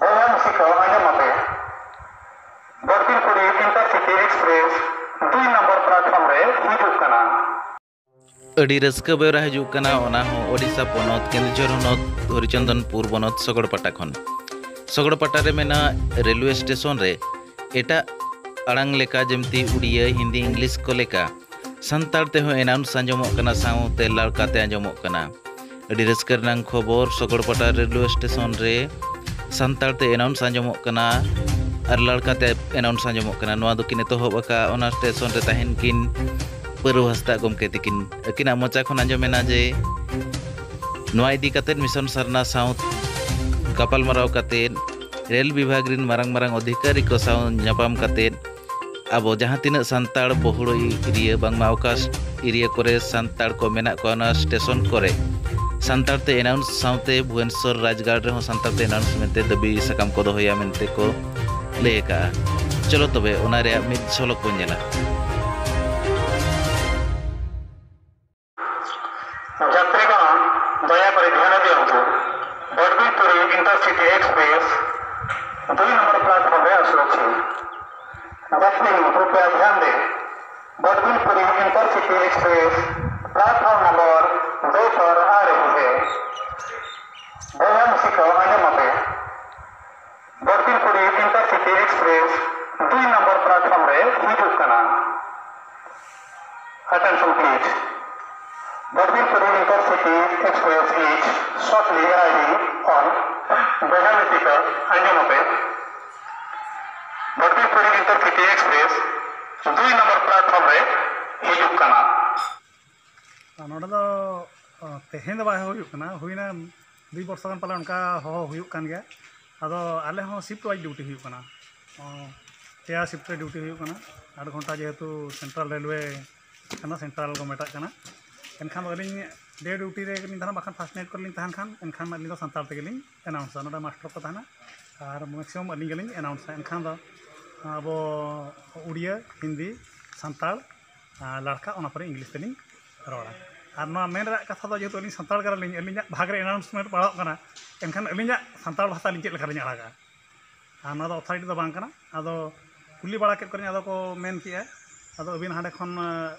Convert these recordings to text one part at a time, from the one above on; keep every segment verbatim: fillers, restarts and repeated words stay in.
ᱵᱚᱭᱦᱟ ᱢᱤᱥᱤ ᱠᱚ, ᱟᱸᱡᱚᱢ ᱟᱯᱮ, ᱵᱚᱨᱯᱤᱞ ᱯᱩᱨᱤ ᱤᱱᱴᱟᱨᱥᱤᱴᱤ ᱮᱠᱥᱯᱨᱮᱥ ᱫᱩᱭ ᱱᱚᱢᱵᱚᱨ ᱯᱞᱟᱴᱯᱷᱚᱨᱢ ᱨᱮ ᱦᱤᱡᱩᱜ ᱠᱟᱱᱟ᱾ ᱟᱹᱰᱤ ᱨᱟᱹᱥᱠᱟᱹ ᱵᱮᱣᱨᱟ ᱦᱤᱡᱩᱜ ᱠᱟᱱᱟ, ᱚᱱᱟ ᱦᱚᱸ ᱳᱰᱤᱥᱟ ᱯᱚᱱᱚᱛ, ᱠᱮᱱᱫᱩᱡᱷᱚᱨ ᱦᱚᱱᱚᱛ, ᱦᱚᱨᱤᱪᱚᱱᱫᱚᱱᱯᱩᱨ ᱵᱚᱱᱚᱛ, ᱥᱚᱜᱚᱲᱯᱟᱴᱟ ᱠᱷᱚᱱ᱾ ᱥᱚᱜᱚᱲᱯᱟᱴᱟ ᱨᱮ ᱢᱮᱱᱟᱜ ᱨᱮᱞᱣᱮ ᱥᱴᱮᱥᱚᱱ ᱨᱮ ᱮᱴᱟᱜ ᱟᱲᱟᱝ ᱞᱮᱠᱟ, ᱡᱮᱢᱛᱤ ᱩᱲᱤᱭᱟᱹ, ᱦᱤᱱᱫᱤ, ᱤᱝᱞᱤᱥ ᱠᱚ ᱞᱮᱠᱟ, ᱥᱟᱱᱛᱟᱲ ᱛᱮᱦᱚᱸ ᱮᱱᱟᱣᱩᱱᱥ ᱟᱸᱡᱚᱢᱚᱜ ᱠᱟᱱᱟ, ᱥᱟᱶᱛᱮ ᱞᱟᱲᱠᱟᱛᱮ ᱟᱸᱡᱚᱢᱚᱜ ᱠᱟᱱᱟ᱾ ᱟᱹᱰᱤ ᱨᱟᱹᱥᱠᱟᱹ ᱨᱮᱱᱟᱜ ᱠᱷᱚᱵᱚᱨ, ᱥᱚᱜᱚᱲᱯᱟᱴᱟ ᱨᱮᱞᱣᱮ ᱥᱴᱮᱥᱚᱱ ᱨᱮ ᱥᱟᱱᱛᱟᱲ ᱛᱮ ᱮᱱᱟᱣᱩᱱᱥ ᱟᱸᱡᱚᱢᱚᱜ ᱠᱟᱱᱟ ᱟᱨ ᱞᱟᱲᱠᱟᱛᱮ ᱮᱱᱟᱣᱩᱱᱥ ᱟᱸᱡᱚᱢᱚᱜ ᱠᱟᱱᱟ᱾ ᱱᱚᱣᱟ ᱫᱚᱠᱤᱱ ᱮᱛᱚᱦᱚᱵ ᱟᱠᱟᱫ ᱚᱱᱟ ᱥᱴᱮᱥᱚᱱ ᱨᱮ ᱛᱟᱦᱮᱱ ᱠᱤᱱ ᱯᱟᱹᱨᱩ ᱦᱟᱸᱥᱫᱟ ᱜᱚᱢᱠᱮ ᱛᱤᱠᱤᱱ᱾ ᱟᱹᱠᱤᱱᱟᱜ ᱢᱚᱪᱟ ᱠᱷᱚᱱ ᱟᱸᱡᱚᱢᱮᱱᱟ ᱡᱮ ᱱᱚᱣᱟ ᱤᱫᱤ ᱠᱟᱛᱮᱫ ᱢᱤᱥᱚᱱ ᱥᱟᱨᱱᱟ ᱥᱟᱶ ᱜᱟᱯᱟᱞᱢᱟᱨᱟᱣ ᱠᱟᱛᱮᱫ, ᱨᱮᱞ ᱵᱤᱵᱷᱟᱜᱽ ᱨᱤᱱ ᱢᱟᱨᱟᱝ ᱢᱟᱨᱟᱝ ᱚᱫᱷᱤᱠᱟᱨᱤ ᱠᱚ ᱥᱟᱶ ᱧᱟᱯᱟᱢ ᱠᱟᱛᱮᱫ, ᱟᱵᱚ ᱡᱟᱦᱟᱸ ᱛᱤᱱᱟᱹᱜ ᱥᱟᱱᱛᱟᱲ ᱵᱚᱦᱩᱲ ᱮᱨᱤᱭᱟ, ᱵᱟᱝᱢᱟ ᱚᱠᱟ ᱮᱨᱤᱭᱟ ᱠᱚᱨᱮ ᱥᱟᱱᱛᱟᱲ ᱠᱚ ᱢᱮᱱᱟᱜ ᱠᱚᱣᱟ, ᱚᱱᱟ ᱥᱴᱮᱥᱚᱱ ᱠᱚᱨᱮ ᱥᱟᱱᱛᱟᱲ ᱛᱮ ᱮᱱᱟᱣᱩᱱᱥ ᱥᱟᱶᱛᱮ ᱵᱷᱩᱵᱚᱱᱮᱥᱚᱨ ᱨᱟᱡᱽᱜᱟᱲ ᱨᱮᱦᱚᱸ ᱥᱟᱱᱛᱟᱲ ᱛᱮ ᱮᱱᱟᱣᱩᱱᱥ ᱢᱮᱱᱛᱮ ᱫᱟᱹᱵᱤ ᱥᱟᱠᱟᱢ ᱠᱚ ᱫᱚᱦᱚᱭᱟ ᱢᱮᱱᱛᱮ ᱠᱚ ᱞᱟᱹᱭ ᱟᱠᱟᱜᱼᱟ᱾ ᱪᱚᱞᱚ ᱛᱚᱵᱮ ᱚᱱᱟ ᱨᱮᱭᱟᱜ ᱢᱤᱫ ᱡᱷᱚᱞᱚᱠ ᱵᱚᱱ ᱧᱮᱞᱟ᱾ যাত্রীগণ, দয়া করে ধ্যানে দিয়ନ୍ତୁ। বড়বিল পুরী ইন্টারসিটি এক্সপ্রেস দুই নম্বর প্ল্যাটফর্মে ଆସୁଅଛି। ଯାତ୍ରୀଗଣ, କୃପୟା ଧ୍ୟାନ ଦେ। Barbil Puri intercity express platform number ଦୁଇ ପର ଆ ରହି ହେ। ବୟାନ ଶିଖ, ଆଞ୍ଜମ ପେ। ᱵᱚᱲᱵᱤᱞ ᱯᱩᱨᱤ ᱤᱱᱴᱟᱨᱥᱤᱴᱤ ᱮᱠᱥᱯᱨᱮᱥ ᱫᱩᱭ ᱱᱚᱢᱵᱚᱨ ᱯᱞᱟᱴᱯᱷᱚᱨᱢ ᱨᱮ ᱦᱤᱡᱩᱜ ᱠᱟᱱᱟ᱾ Attention please. ᱵᱚᱲᱵᱤᱞ ᱯᱩᱨᱤ intercity express is shortly arriving on ᱵᱮᱦᱟᱞᱤ ᱴᱤᱠᱟᱹ ᱟᱸᱡᱚᱢ ᱟᱯᱮ᱾ ᱵᱚᱲᱵᱤᱞ ᱯᱩᱨᱤ ᱤᱱᱴᱟᱨᱥᱤᱴᱤ ᱮᱠᱥᱯᱨᱮᱥ ᱫᱩᱭ ᱱᱚᱢᱵᱚᱨ ᱯᱞᱟᱴᱯᱷᱚᱨᱢ ᱨᱮ ᱦᱤᱡᱩᱜ ᱠᱟᱱᱟ᱾ ᱟᱨ ᱱᱚᱰᱮ ᱫᱚ, ᱚ, ᱛᱮᱦᱮᱧ ᱫᱚ ᱵᱟᱭ ᱦᱚᱦᱚ ᱦᱩᱭᱩᱜ ᱠᱟᱱᱟ, ᱦᱩᱭᱱᱟ ᱫᱩᱭ ᱵᱚᱨᱥᱚ ᱜᱟᱱ ᱯᱟᱞᱮ ᱚᱱᱠᱟ ᱦᱚᱦᱚ ᱦᱩᱭᱩᱜ ᱠᱟᱱ ᱜᱮᱭᱟ᱾ ᱟᱫᱚ ᱟᱞᱮ ᱦᱚᱸ ᱥᱤᱯᱴ ᱣᱟᱭᱤᱡ ᱰᱤᱭᱩᱴᱤ ᱦᱩᱭᱩᱜ ᱠᱟᱱᱟ᱾ ᱚ, ᱯᱮᱭᱟ ᱥᱤᱯᱴ ᱨᱮ ᱰᱤᱭᱩᱴᱤ ᱦᱩᱭᱩᱜ ᱠᱟᱱᱟ᱾ ᱟᱴ ᱜᱷᱚᱱᱴᱟ ᱡᱮᱦᱮᱛᱩ ᱥᱮᱱᱴᱨᱟᱞ ᱨᱮᱞᱣᱮ ᱠᱟᱱᱟ, ᱥᱮᱱᱴᱨᱟᱞ ᱠᱚ ᱢᱮᱛᱟᱜ ᱠᱟᱱᱟ᱾ ᱮᱱᱠᱷᱟᱱ ᱫᱚ ᱟᱹᱞᱤᱧ ᱰᱮ ᱰᱤᱭᱩᱴᱤ ᱨᱮ ᱞᱤᱧ ᱛᱟᱦᱮᱱᱟ, ᱵᱟᱠᱷᱟᱱ ᱯᱷᱟᱥᱴ ᱱᱟᱭᱤᱴ ᱠᱚᱨᱮ ᱞᱤᱧ ᱛᱟᱦᱮᱱ ᱠᱷᱟᱱ, ᱮᱱᱠᱷᱟᱱ ᱟᱹᱞᱤᱧ ᱫᱚ ᱥᱟᱱᱛᱟᱲ ᱛᱮᱜᱮ ᱞᱤᱧ ᱮᱱᱟᱣᱩᱱᱥᱟ᱾ ᱱᱚᱰᱮ ᱢᱟᱥᱴᱟᱨ ᱠᱚ ᱛᱟᱦᱮᱱᱟ ᱟᱨ ᱢᱮᱠᱥᱤᱢᱟᱢ ᱟᱹᱞᱤᱧ ᱜᱮᱞᱤᱧ ᱮᱱᱟᱣᱩᱱᱥᱟ᱾ ᱮᱱᱠᱷᱟᱱ ᱫᱚ ᱟᱵᱚ ᱩᱲᱤᱭᱟᱹ, ᱦᱤᱱᱫᱤ, ᱥᱟᱱᱛᱟᱲ, ᱟᱨ ᱞᱟᱲᱠᱟ, ᱚᱱᱟ ᱯᱚᱨᱮ ᱤᱝᱞᱤᱥ ᱛᱮᱞᱤᱧ ᱨᱚᱲᱟ᱾ ᱟᱨ ᱱᱚᱣᱟ ᱢᱮᱱ ᱨᱮᱭᱟᱜ ᱠᱟᱛᱷᱟ ᱫᱚ, ᱡᱮᱦᱮᱛᱩ ᱟᱹᱞᱤᱧ ᱥᱟᱱᱛᱟᱲ ᱠᱟᱱᱟᱞᱤᱧ, ᱟᱹᱞᱤᱧᱟᱜ ᱵᱷᱟᱜᱽ ᱨᱮ ᱮᱱᱟᱣᱩᱱᱥᱢᱮᱱᱴ ᱯᱟᱲᱟᱣᱜ ᱠᱟᱱᱟ, ᱮᱱᱠᱷᱟᱱ ᱟᱹᱞᱤᱧᱟᱜ ᱥᱟᱱᱛᱟᱲ ᱵᱷᱟᱥᱟ ᱟᱹᱞᱤᱧ ᱪᱮᱫ ᱞᱮᱠᱟ ᱞᱤᱧ ᱟᱲᱟᱜᱟ? ᱟᱨ ᱱᱚᱣᱟ ᱫᱚ ᱚᱛᱷᱚᱨᱤᱴᱤ ᱫᱚ ᱵᱟᱝ ᱠᱟᱱᱟ᱾ ᱟᱫᱚ ᱠᱩᱞᱤ ᱵᱟᱲᱟ ᱠᱮᱫ ᱠᱚᱣᱟᱞᱤᱧ, ᱟᱫᱚ ᱠᱚ ᱢᱮᱱ ᱠᱮᱜᱼᱟ, ᱟᱫᱚ ᱟᱹᱵᱤᱱ ᱦᱟᱸᱰᱮ ᱠᱷᱚᱱ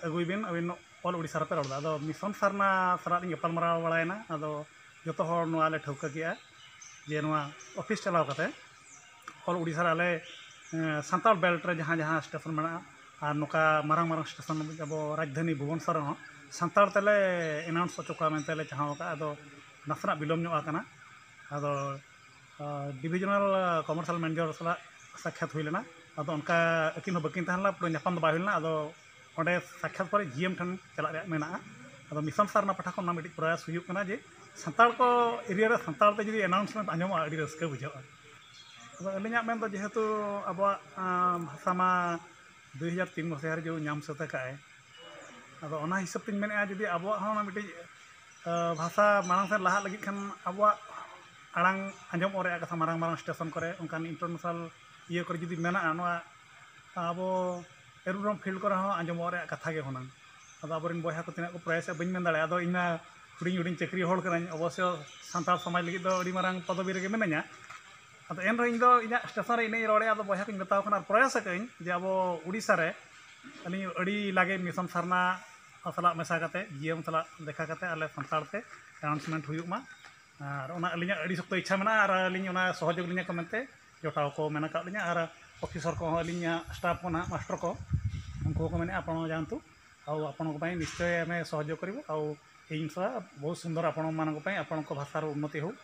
ᱟᱹᱜᱩᱭ ᱵᱤᱱ, ᱟᱹᱵᱤᱱ ᱚᱞ ᱩᱲᱤᱥᱥᱟ ᱨᱮᱯᱮ ᱨᱚᱲ ᱮᱫᱟ᱾ ᱟᱫᱚ ᱢᱤᱥᱚᱱ ᱥᱟᱨᱱᱟ ᱥᱟᱞᱟᱜ ᱞᱤᱧ ᱜᱟᱯᱟᱞᱢᱟᱨᱟᱣ ᱵᱟᱲᱟᱭᱮᱱᱟ᱾ ᱟᱫᱚ ᱡᱚᱛᱚ ᱦᱚᱲ ᱱᱚᱣᱟ ᱞᱮ ᱴᱷᱟᱹᱣᱠᱟᱹ ᱠᱮᱜᱼᱟ ᱡᱮ ᱱᱚᱣᱟ ᱚᱯᱷᱤᱥ ᱪᱟᱞᱟᱣ ᱠᱟᱛᱮ ᱚᱞ ᱩᱲᱤᱥᱥᱟ ᱨᱮ ᱟᱞᱮ ᱥᱟᱱᱛᱟᱲ ᱵᱮᱞᱴ ᱨᱮ ᱡᱟᱦᱟᱸ ᱡᱟᱦᱟᱸ ᱥᱴᱮᱥᱚᱱ ᱢᱮᱱᱟᱜᱼᱟ, ᱟᱨ ᱱᱚᱝᱠᱟ ᱢᱟᱨᱟᱝ ᱢᱟᱨᱟᱝ ᱥᱴᱮᱥᱚᱱ ᱟᱵᱚ ᱨᱟᱡᱽᱫᱷᱟᱱᱤ ᱵᱷᱩᱵᱚᱱᱮᱥᱚᱨ ᱨᱮᱦᱚᱸ ᱥᱟᱱᱛᱟᱲ ᱛᱮᱞᱮ ᱮᱱᱟᱣᱩᱱᱥ ᱦᱚᱪᱚ ᱠᱚᱣᱟ ᱢᱮᱱᱛᱮ ᱞᱮ ᱪᱟᱦᱟᱣ ᱟᱠᱟᱫᱼᱟ᱾ ᱟᱫᱚ ᱱᱟᱥᱮᱱᱟᱜ ᱵᱤᱞᱚᱢ ᱧᱚᱜ ᱟᱠᱟᱱᱟ᱾ ᱟᱫᱚ ᱰᱤᱵᱷᱤᱡᱚᱱᱟᱞ ᱠᱚᱢᱟᱨᱥᱤᱭᱟᱞ ᱢᱮᱱᱮᱡᱟᱨ ᱥᱟᱞᱟᱜ ᱥᱟᱠᱠᱷᱟᱛ ᱦᱩᱭ ᱞᱮᱱᱟ᱾ ᱟᱫᱚ ᱚᱱᱠᱟ ᱟᱹᱠᱤᱱ ᱦᱚᱸ ᱵᱟᱹᱠᱤᱱ ᱛᱟᱦᱮᱸ ᱞᱮᱱᱟ, ᱯᱩᱨᱟᱹ ᱧᱟᱯᱟᱢ ᱫᱚ ᱵᱟᱭ ᱦᱩᱭ ᱞᱮᱱᱟ᱾ ᱟᱫᱚ ᱚᱸᱰᱮ ᱥᱟᱠᱠᱷᱟᱛ ᱯᱚᱨᱮ ᱡᱤ ᱮᱢ ᱴᱷᱮᱱ ᱪᱟᱞᱟᱜ ᱨᱮᱭᱟᱜ ᱢᱮᱱᱟᱜᱼᱟ᱾ ᱟᱫᱚ ᱢᱤᱥᱚᱱ ᱥᱟᱨᱱᱟ ᱯᱟᱦᱴᱟ ᱠᱷᱚᱱ ᱚᱱᱟ ᱢᱤᱫᱴᱤᱡ ᱯᱨᱚᱭᱟᱥ ᱦᱩᱭᱩᱜ ᱠᱟᱱᱟ ᱡᱮ ᱥᱟᱱᱛᱟᱲ ᱠᱚ ᱮᱨᱤᱭᱟ ᱨᱮ ᱥᱟᱱᱛᱟᱲ ᱛᱮ ᱡᱩᱫᱤ ᱮᱱᱟᱣᱩᱱᱥᱢᱮᱱᱴ ᱟᱸᱡᱚᱢᱚᱜᱼᱟ, ᱟᱹᱰᱤ ᱨᱟᱹᱥᱠᱟᱹ ᱵᱩᱡᱷᱟᱹᱜᱼᱟ᱾ ᱟᱫᱚ ᱟᱹᱞᱤᱧᱟᱜ ᱢᱮᱱ ᱫᱚ ᱡᱮᱦᱮᱛᱩ ᱟᱵᱚᱣᱟᱜ ᱵᱷᱟᱥᱟ ᱢᱟ ᱫᱩᱭ ᱦᱟᱡᱟᱨ ᱛᱤᱱ ᱢᱟᱥᱤᱦᱟ ᱨᱮ ᱡᱮ ᱧᱟᱢ ᱥᱟᱹᱛ ᱟᱠᱟᱫᱼᱟᱭ, ᱟᱫᱚ ᱚᱱᱟ ᱦᱤᱥᱟᱹᱵ ᱛᱤᱧ ᱢᱮᱱᱮᱫᱼᱟ, ᱡᱩᱫᱤ ᱟᱵᱚᱣᱟᱜ ᱦᱚᱸ ᱚᱱᱟ ᱢᱤᱫᱴᱤᱡ ᱵᱷᱟᱥᱟ ᱢᱟᱲᱟᱝ ᱥᱮᱫ ᱞᱟᱦᱟᱜ ᱞᱟᱹᱜᱤᱫ ᱠᱷᱟᱱ ᱟᱵᱚᱣᱟᱜ ᱟᱲᱟᱝ ᱟᱸᱡᱚᱢᱚᱜ ᱨᱮᱭᱟᱜ ᱠᱟᱛᱷᱟ ᱢᱟᱨᱟᱝ ᱢᱟᱨᱟᱝ ᱥᱴᱮᱥᱚᱱ ᱠᱚᱨᱮ, ᱚᱱᱠᱟᱱ ᱤᱱᱴᱟᱨᱱᱮᱥᱱᱟᱞ ᱤᱭᱟᱹ ᱠᱚᱨᱮ ᱡᱩᱫᱤ ᱢᱮᱱᱟᱜᱼᱟ, ᱱᱚᱣᱟ ᱟᱵᱚ ᱮᱨᱳᱰᱨᱳᱢ ᱯᱷᱤᱞᱰ ᱠᱚᱨᱮ ᱦᱚᱸ ᱟᱸᱡᱚᱢᱚᱜ ᱨᱮᱭᱟᱜ ᱠᱟᱛᱷᱟ ᱜᱮ ᱦᱩᱱᱟᱹᱝ᱾ ᱟᱫᱚ ᱟᱵᱚᱨᱮᱱ ᱵᱚᱭᱦᱟ ᱠᱚ ᱛᱤᱱᱟᱹᱜ ᱠᱚ ᱯᱨᱚᱭᱟᱥᱮᱫ ᱵᱟᱹᱧ ᱢᱮᱱ ᱫᱟᱲᱮᱭᱟᱜᱼᱟ᱾ ᱟᱫᱚ ᱤᱧ ᱢᱟ ᱦᱩᱰᱤᱧ ᱦᱩᱰᱤᱧ ᱪᱟᱹᱠᱨᱤ ᱦᱚᱲ ᱠᱟᱹᱱᱟᱹᱧ, ᱚᱵᱚᱥᱥᱚ ᱥᱟᱱᱛᱟᱲ ᱥᱚᱢᱟᱡᱽ ᱞᱟᱹᱜᱤᱫ ᱫᱚ ᱟᱹᱰᱤ ᱢᱟᱨᱟᱝ ᱯᱚᱫᱚᱵᱤ ᱨᱮᱜᱮ ᱢᱤᱱᱟᱹᱧᱟ᱾ ᱟᱫᱚ ᱮᱱ ᱨᱮᱦᱚᱸ ᱤᱧ ᱫᱚ ᱤᱧᱟᱹᱜ ᱥᱴᱮᱥᱚᱱ ᱨᱮ ᱤᱱᱟᱹᱧ ᱨᱚᱲᱮᱫᱼᱟ᱾ ᱟᱫᱚ ᱵᱚᱭᱦᱟ ᱠᱚᱧ ᱢᱮᱛᱟᱣ ᱠᱟᱱᱟ ᱟᱨ ᱯᱨᱚᱭᱟᱥ ᱟᱠᱟᱫᱟᱹᱧ ᱡᱮ ᱟᱵᱚ ᱩᱲᱤᱥᱥᱟ ᱨᱮ ᱟᱹᱞᱤᱧ ᱟᱹᱰᱤ ᱞᱟᱜᱮ ᱢᱤᱥᱚᱱ ᱥᱟᱨᱱᱟ ᱥᱟᱞᱟᱜ ᱢᱮᱥᱟ ᱠᱟᱛᱮ, ᱡᱤ ᱮᱢ ᱥᱟᱞᱟᱜ ᱫᱮᱠᱷᱟ ᱠᱟᱛᱮ ᱟᱞᱮ ᱥᱟᱱᱛᱟᱲ ᱛᱮ ᱮᱱᱟᱣᱩᱱᱥᱢᱮᱱᱴ ᱦᱩᱭᱩᱜ ᱢᱟ᱾ ᱟᱨ ᱚᱱᱟ ᱟᱹᱞᱤᱧᱟᱜ ᱟᱹᱰᱤ ᱥᱚᱠᱛᱚ ᱤᱪᱪᱷᱟ ᱢᱮᱱᱟᱜᱼᱟ ᱟᱨ ᱟᱹᱞᱤᱧ ᱚᱱᱟ ᱥᱚᱦᱚᱡᱳᱜᱽ ᱞᱤᱧᱟ ᱠᱚ ᱢᱮᱱᱛᱮ ᱡᱚᱴᱟᱣ ᱠᱚ ᱢᱮᱱ ᱟᱠᱟᱫ ᱞᱤᱧᱟ᱾ ᱟᱨ ᱚᱯᱷᱤᱥᱟᱨ ᱠᱚᱦᱚᱸ, ᱟᱹᱞᱤᱧᱟᱜ ᱥᱴᱟᱯᱷ ᱠᱚ ᱱᱟᱦᱟᱜ, ᱢᱟᱥᱴᱟᱨ ᱠᱚ, ᱩᱱᱠᱩ ᱦᱚᱸᱠᱚ ᱢᱮᱱᱮᱫᱼᱟ, ᱟᱯᱚᱱ ᱡᱟᱱᱛᱩ, ᱟᱵᱚ ᱟᱯᱚᱱ ᱠᱚ ᱯᱟᱭᱮ ᱱᱤᱥᱪᱚᱭ ᱟᱢᱮ ᱥᱚᱦᱚᱡᱳᱜᱽ ᱠᱚᱨᱤᱵᱚ, ᱟᱵᱚ ᱤᱧ ᱥᱟᱞᱟᱜ ᱵᱚᱦᱩᱛ ᱥᱩᱱᱫᱚᱨ ᱟᱯᱚᱱ ᱢᱟᱱᱟᱝ ᱠᱚ ᱯᱟᱭᱮ, ᱟᱯᱚᱱ ᱠᱚ ᱵᱷᱟᱥᱟᱨ ᱩᱱᱱᱚᱛᱤ ᱦᱳᱠ᱾